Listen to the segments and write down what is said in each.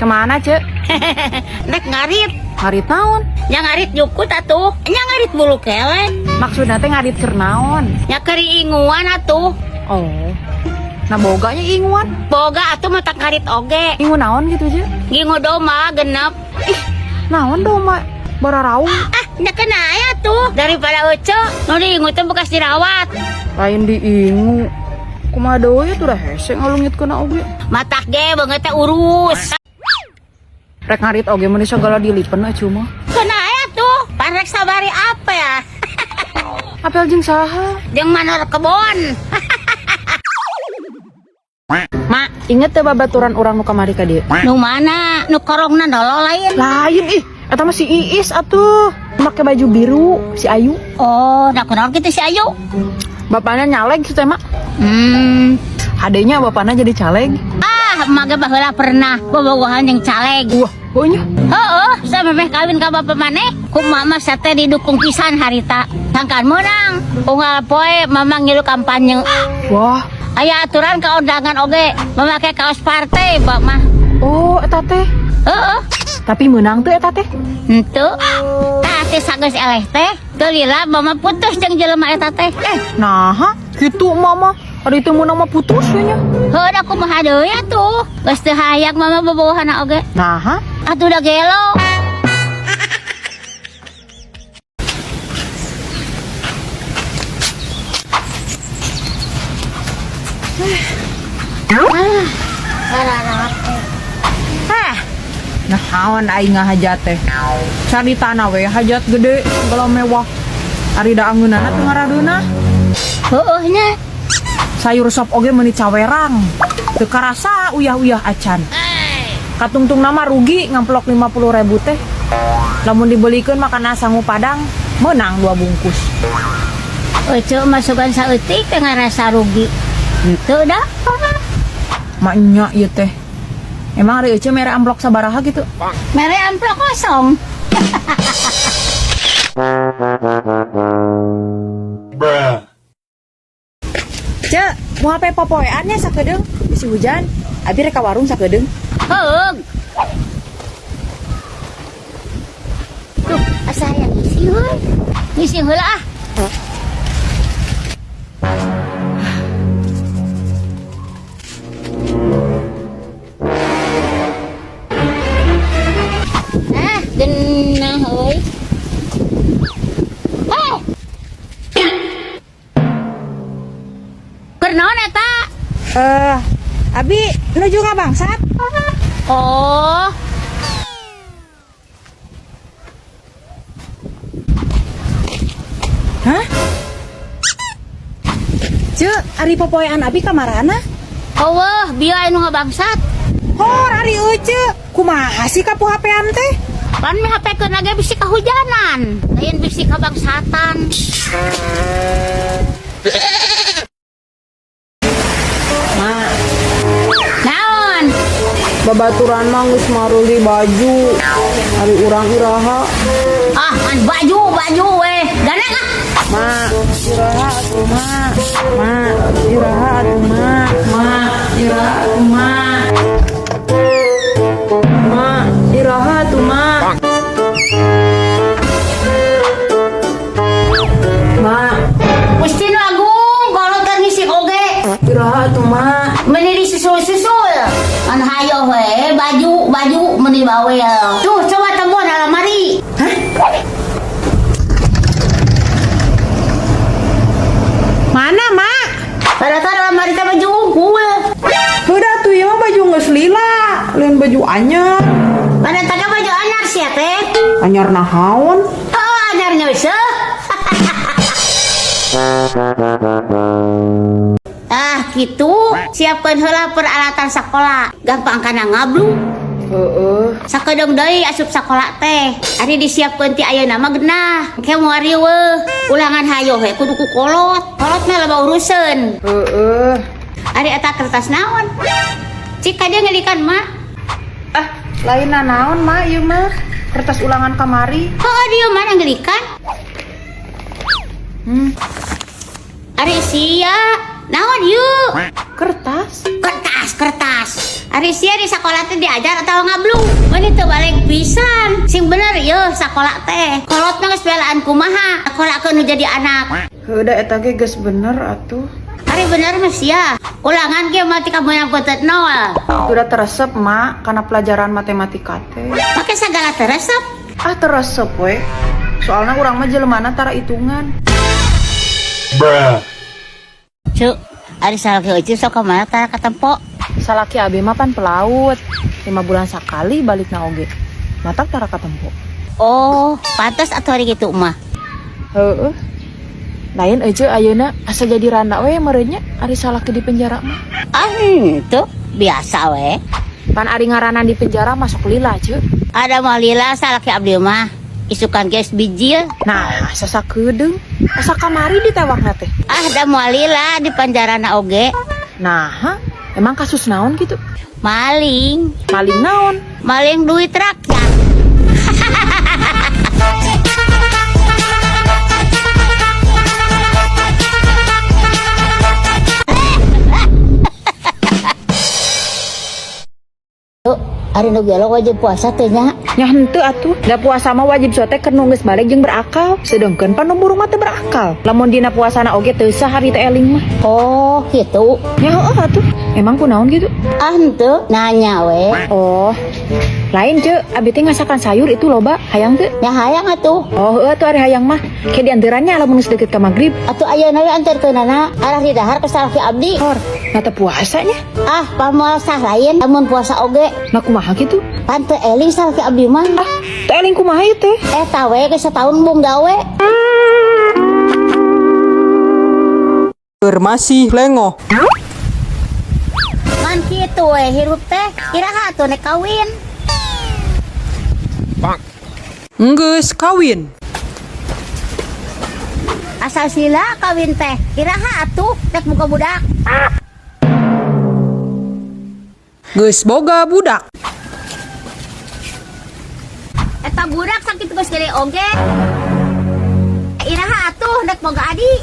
Kemana, Cek? Nek ngarit. Ngarit naon? Nya ngarit jukut atuh. Nya ngarit bulu kelek. Maksudna teh ngarit keur naon? Nya keur inguan atuh. Oh. Nah boganya inguan. Boga atuh mah tak ngarit oge. Ingu naon gitu, Cek? Ngingu domba genep. Ih, naon domba? Bararaung. Ah, nya kena aya tuh. Daripada ece, nu diingu teh bekas dirawat. Lain diingu. Kumaha deui tuh dah hese ngalungitkeun oge. Matak ge beungeut teh urus. Rek ngarit oge mun segala dilipen atuh mah. Kena aya tuh. Pan rek sabari apa ya? Apel jeung saha? Jeung manor kebon. Mak, inget teh babaturan urang nu kamari ka dieu? Nu mana? Nu korongna nolol lain. Lain ih, eta mah si Iis atuh. Make baju biru, si Ayu. Oh, nah kunaon kitu si Ayu? Bapaknya nyaleg sih teh, Mak. Hadenya bapaknya jadi caleg. Ah, emak ge baheula pernah bobogohan jeung caleg. Wah, pokoknya. Heeh, samemeh kawin ka bapak maneh, ku mama sate didukung pisan harita. Sangkan meunang, unggal poe mama ngilu kampanye. Wah, Aya aturan ka undangan oge, memakai kaos partai, bak mah. Oh, eta teh. Heeh, Tapi menang tuh eta teh. henteu. Tah teh sageus eleh teh, teu lila mama putus jeung jelema eta teh. Nah, gitu mama. Ada itu menang mah putus we nya. Heuh, da kumaha deui atuh. Geus teu hayang mama bobogohanna oge. Nah, Atuh da gelo. Hah. Nah, naon aing ngahajat teh. Cari tanah we hajat gede, segala mewah. Ari da angeunana teu ngaradeunah. Heueuh nya. Sayur sop oge meuni cawerang. Teu karasa uyah-uyah acan. Katungtung nama rugi ngamplok 50.000 teh. Lamun dibelikeun makanan sangu padang menang 2 bungkus. Ece masukan saeutik teh ngarasa rugi. Henteu da. Maknya ieu teh. Emang ari ece mere amplok sabaraha gitu? Mere amplok kosong. Bruh. Cek, mau HP popoean nya sakedeung bisi hujan. Abi rek ka warung sakedeung. Heug. Tuh, asa hayang ngisi heuy. Ngisi heula ah. Ah, genah heuy. Hei. Keur naon eta? Abi nuju ngabangsat. Oh. Hah? Cek, ari popoean abi kamarana? Eueuh, bieu anu ngabangsat. Hor ari euce, kumaha sih kapu HP-an teh? Pan mi HP keun ge bisi kahujanan, lain bisi kabangsatan. Ma, Naon? babaturan mah geus maruli baju. Ari urang iraha. Ah, man baju, baju we. Gandeng ah. Ma, iraha atuh ma. Ma, iraha atuh ma. Ma, iraha atuh ma. Ma, iraha atuh ma. Ma, Gusti nu agung, kolot kan ngisi oge. iraha atuh ma. Meni disusul-susul. An hayo we, baju, baju meni bawel. Tuh, coba temuan alamari. Hah? Mana, Mak? Padahal alamari teh baju unggul. Udah tuh ieu mah baju geus lila, lain baju anyar. Mana tadi baju anyar sia teh? Anyar nahaon? Oh, anyar ngeuseuh. Ah, gitu. Siapkeun heula peralatan sakola. Gampang kana ngablu. Heeh. Sakedeung deui asup sakola teh. Ari disiapkeun ti ayeuna mah genah. Engke moal riweuh. Ulangan hayo we kudu ku kolot. Kolot mah loba uruseun. Heeh. Ari eta kertas naon? Cik ka dieu ngelikan, Mak. Ah, lain naon, Mak, ieu mah. Kertas ulangan kamari. Heuh, dieu mana ngelikan? Ari sia, naon ieu? Kertas? Kertas, kertas. Ari sia di sakola teh diajar atau ngablu? Meuni teu balik pisan. Sing bener yeuh sakola teh. Kolot mah geus belaan kumaha? Sakolakeun nu jadi anak. Heuh da eta ge geus bener atuh. Ari bener mah sia. Ulangan ge mah tika meunang peuteut nol. Udah teresep, Mak, karena pelajaran matematika teh. Make sagala teresep. Ah, teresep we. Soalnya urang mah jelemana tara hitungan. Bruh. Cuk, ari salaki euceut sok ka mana tara katempo? Salaki abi mah pan pelaut. 5 bulan sakali balikna oge. Matak tara katempo. Oh, pantes atuh ari kitu mah. Heeh. Lain euceut ayeuna asa jadi randa we meureun nya ari salaki di penjara mah. Ah, henteu, biasa we. Pan ari ngaranna di penjara masuk lila, Ceu. Ada mah lila salaki abdi mah. Isukan geus bijil. Nah, asa sakedeung. Asa kamari ditewakna teh. Ah, da moal lila di penjarana oge. Nah, ha? Emang kasus naon gitu? Maling. Maling naon? Maling duit rakyat. Ari nu gelo wajib puasa teh nya. Nya henteu atuh. Da puasa mah wajib sote keur nu geus baleg jeung berakal. Sedengkeun pan nu burung mah teu berakal. Lamun dina puasana oge teu sah hari teh eling mah. Oh, gitu. Nya heueuh atuh. Emang kunaon gitu? Ah, henteu nanya we. Oh. Lain ceu, abi teh ngasakan sayur itu loba, hayang teu? Nya hayang atuh. Oh, heueuh atuh ari hayang mah. Ke dianterannya lamun geus deket ka magrib. Atuh ayeuna we anterkeunana arah di dahar ke salaki abdi. Hor, na teu puasa nya. Ah, pamoal sah lain lamun puasa oge. Nah kumaha kitu? Pan teu eling salaki abdi mah. Ah, teu eling kumaha ieu teh? Eta we geus sataun embung gawe. Masih lengoh. Ngan kitu we hirup teh, iraha atuh nek kawin. Enggeus kawin. Asal sila kawin teh, iraha atuh nek boga budak. Geus boga budak. Eta budak sakitu geus gede oge. Iraha atuh nek boga adi.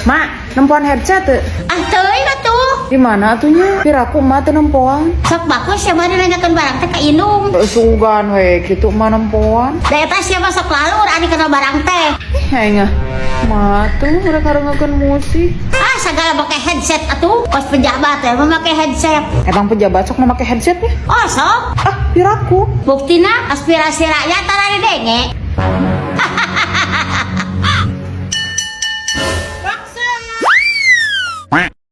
Mak, nempoan headset teu? Ah, teuing atuh. Di mana atunya? Piraku emak teu nempoan. Sok bagus sia mah nanyakeun barang teh ka indung. Sugan we kitu emak nempoan. Da eta sia mah sok lalur ari kana barang teh. Ih, aing mah tuh mereka ngadengekeun musik. Ah, sagala make headset atuh. Kos pejabat teh mah make headset. Emang pejabat sok make headset ya? Oh, sok. Ah, piraku. Buktina aspirasi rakyat tara didenge.